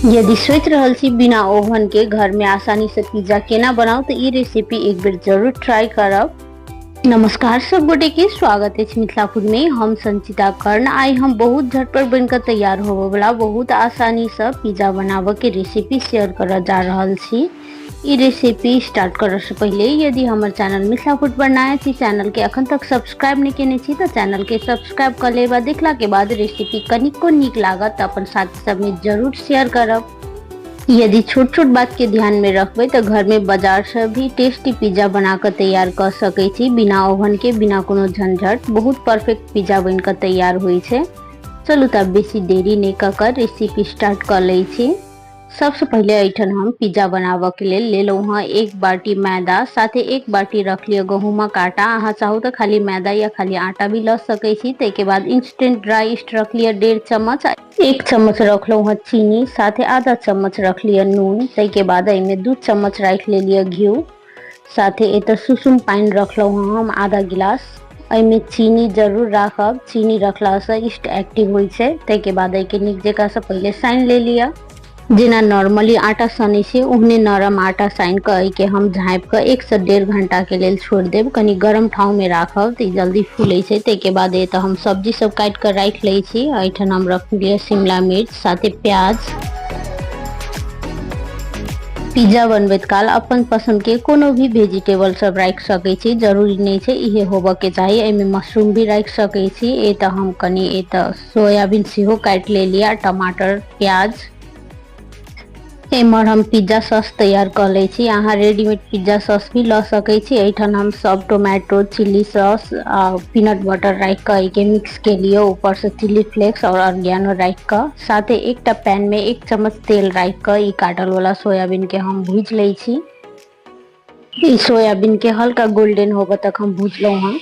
यदि सोचि रहल छी बिना ओवन के घर में आसानी से पिज्जा केना बनाउ तऽ ई रेसिपी एक बेर जरूर ट्राई करब। नमस्कार सब गोटे के स्वागत अछि मिथिला फूड में। हम संचिता कर्ण। आइ हम बहुत झटपट बनकर तैयार होबय वाला बहुत आसानी से पिज्जा बनाबऽ के रेसिपी शेयर करऽ जा रहल छी। ई रेसिपी स्टार्ट करऽ से पहिले यदि हमर चैनल मिथिला फूड पर नया छी, चैनल के अखन तक सब्सक्राइब नहीं केने छी तऽ चैनल के सब्सक्राइब कर लेब। देखला के बाद रेसिपी कनिको नीक लागत तऽ अपन साथी सब में जरूर शेयर करब। यदि छोट छोट बात के ध्यान में रखबै तऽ घर में बाजार से भी टेस्टी पिज्जा बना कऽ तैयार कऽ सकै छी, बिना ओवन के, बिना कोनो झंझट। बहुत परफेक्ट पिज्जा बन कऽ तैयार होइ छै। चलू तब बेसी देरी नहीं कऽ कऽ रेसिपी स्टार्ट कऽ लै छी। सबसे पहिले एहिठाम हम पिज्जा बनाबऽ के लेल लेलहुँ हँ एक बाटी मैदा, साथे एक बाटी रख लिअ गहूँमक आटा। अहाँ चाहू तऽ खाली मैदा या खाली आटा भी लऽ सकै छी। ताहिके बाद इंस्टेंट ड्राई ईस्ट रख लिअ 1.5 चम्मच, 1 चम्मच रखलहुँ हँ चीनी, साथे आधा चम्मच रख लिअ नून। ताहिके बाद एहिमे 2 चम्मच राखि लेलिअ घिउ, साथे एतऽ सुसुम पानि रखलहुँ हँ हम आधा गिलास। एहिमे चीनी जरूर राखब, चीनी रखलासँ ईस्ट एक्टिव होइ छै। ताहिके बाद एहिके नीक जकाँसँ पहिले सानि ले लिअ। जेना नॉर्मली आटा सनै छै ओहने नरम आटा सानि कऽ एहिके हम झाँपि कऽ 1 से 1.5 घंटाके लेल छोड़ि देब। कनि गरम ठाँवमे राखब तऽ ई जल्दी फूलै छै। ताहिके बाद एतऽ हम सब्जी सब काटि कऽ राखि लै छी। एहिठाम हम रखलियै शिमला मिर्च साथे प्याज। पिज्जा बनबैत काल अपन पसंद के कोनो भी वेजिटेबल सब राखि सकै छी, जरूरी नहि छै इहे होबऽ के चाही। एहिमे मशरूम भी राखि सकै छी। एतऽ हम कनि एतऽ सोयाबीन सेहो काटि लेलियै, टमाटर, प्याज। एम्हर हम पिज्जा सॉस तैयार कऽ लै छी। अहाँ रेडीमेड पिज्जा सॉस भी लऽ सकै छी। एहिठाम हम सब टोमेटो, चिली सॉस आ पीनट बटर राखि कऽ एहिके मिक्स केलियै, ऊपरसँ चिली फ्लेक्स आओर ऑर्गेनो राखि कऽ। साथे एकटा पैनमे 1 चम्मच तेल राखि कऽ ई काटल वाला सोयाबीन के हम भूजि लै छी। ई सोयाबीन के हल्का गोल्डन होबऽ तक हम भूजलहुँ हँ।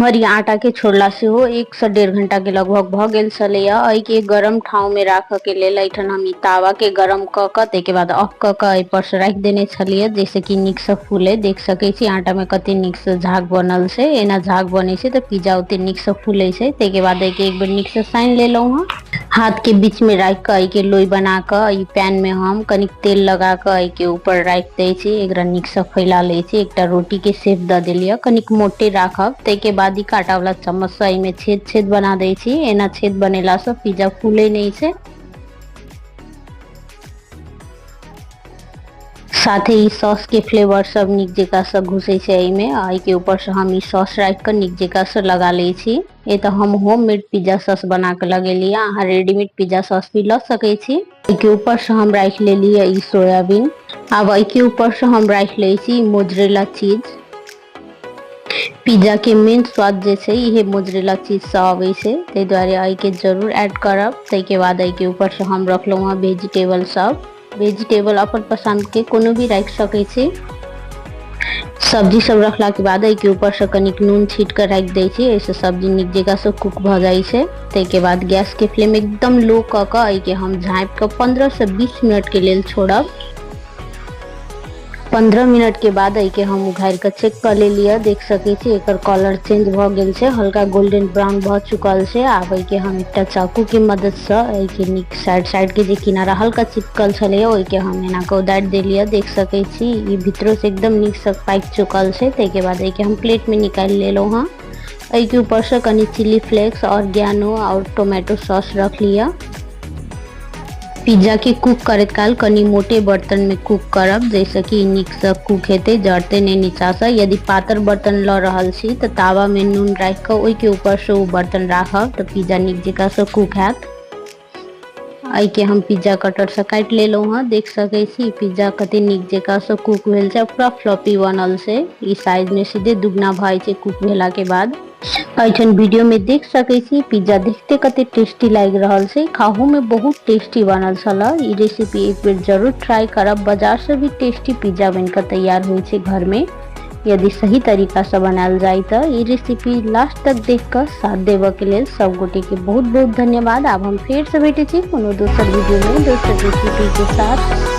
हरी आटा के छोड़ला सेहो 1 से 1.5 घंटा के लगभग भऽ गेल छलैया। एहिके गरम ठाँव में राखऽ के लेल एहिठाम हम ई तावा के गरम कऽ कऽ ताहिके बाद ऑफ कऽ कऽ एहि पर से राखि देने छलियै, जाहिसँ कि नीकसँ फूले। देख सकै छी आटा में कते नीकसँ झाग बनल छै। एना झाग बनै छै तऽ पिज्जा ओते नीकसँ फूलै छै। ताहिके बाद एहिके एक बेर नीकसँ सानि लेलहुँ हँ। हाथ के बीच में राखि कऽ एहिके लोई बना कऽ ई पैन में हम कनिक तेल लगा कऽ एहिके ऊपर राखि दै छी। एकरा नीकसँ फैला लै छी। एकटा रोटी के शेप दऽ देलियै, कनिक मोटे राखब। ताहिके बाद ई काँटा वाला चम्मचसँ एहिमे छेद छेद बना दै छी। एना छेद बनेलासँ पिज्जा फूलै नहि छै। साथे ई सॉस के फ्लेवर सब नीक जकाँ से घुसै छै एहिमे। आ एहिके ऊपर से हम ई सॉस राखि कऽ नीक जकाँ से लगा लै छी। एतऽ हम होम मेड पिज्जा सॉस बना कऽ लगेलियै। अहाँ रेडीमेड पिज्जा सॉस भी लऽ सकै छी। एहिके ऊपर से हम राखि लेलियै ई सोयाबीन। आब एहिके ऊपर से हम राखि लै छी मोजरेला चीज। पिज्जा के मेन स्वाद जे छै इहे मोजरेला चीज से अबै छै, ताहि दुआरे एहिके जरूर ऐड करब। ताहिके बाद एहिके ऊपर से हम रखलहुँ हँ वेजिटेबल सब। वेजिटेबल अपन पसंद के कोनो भी राखि सकै छी। सब्जी सब रखला के बाद एहिके ऊपर से कनिक नून छीट कऽ राखि दै छी, एहिसँ सब्जी नीक जकाँ से कुक भऽ जाइ छै। ताहिके बाद गैस के फ्लेम एकदम लो कऽ कऽ एहिके हम झाँपि कऽ 15 से 20 मिनट के लेल छोड़ब। 15 मिनट के बाद एहिके हम उघारि कऽ चेक कऽ लेलियै। देख सकै छी एकर कलर चेंज भऽ गेल छै, हल्का गोल्डन ब्राउन भऽ चुकल छै। आब एहिके हम एकटा चाकू के मदद से एहिके नीक साइड साइड के जे किनारा हल्का चिपकल छलैया ओहिके हम एना कऽ उदारि देलियै। देख सकै छी ई भीतरो से एकदम नीक से पाकि चुकल छै। ताहिके बाद एहिके हम प्लेट में निकालि लेलहुँ हँ। एहिके ऊपर से कनि चिली फ्लेक्स, ऑर्गेनो और टोमेटो सॉस रख लिअ। पिज्जा के कुक करैत काल कनि मोटे बर्तन में कुक करब, जाहिसँ कि नीकसँ कुक हेतै, जरतै नहि नीचाँसँ। यदि पातर बर्तन लऽ रहल छी तऽ तावा में नून राखि कऽ ओहिके ऊपरसँ ओ बर्तन राखब तऽ पिज्जा नीक जकाँसँ कुक हैत। एहिके हम पिज्जा कटरसँ काटि लेलहुँ हँ। देख सकै छी पिज्जा कते नीक जकाँसँ कुक भेल छै, पूरा फ्लॉपी बनल छै। ई साइज में सीधे दुगना भऽ जाइ छै कुक भेलाके बाद। एहिठाम वीडियो में देख सकै छी पिज्जा देखते कते टेस्टी लागि रहल छै, खाहू में बहुत टेस्टी बनल छल। ई रेसिपी एक बेर जरूर ट्राई करब, बाजार से भी टेस्टी पिज्जा बन कऽ तैयार होइ छै घर में, यदि सही तरीका से बनायल जाय तऽ। ई रेसिपी लास्ट तक देख कऽ साथ देबऽ के लेल सब गोटे के बहुत बहुत धन्यवाद। आब हम फेर से भेटै छी कोनो दोसर वीडियो में दोसर रेसिपी के साथ।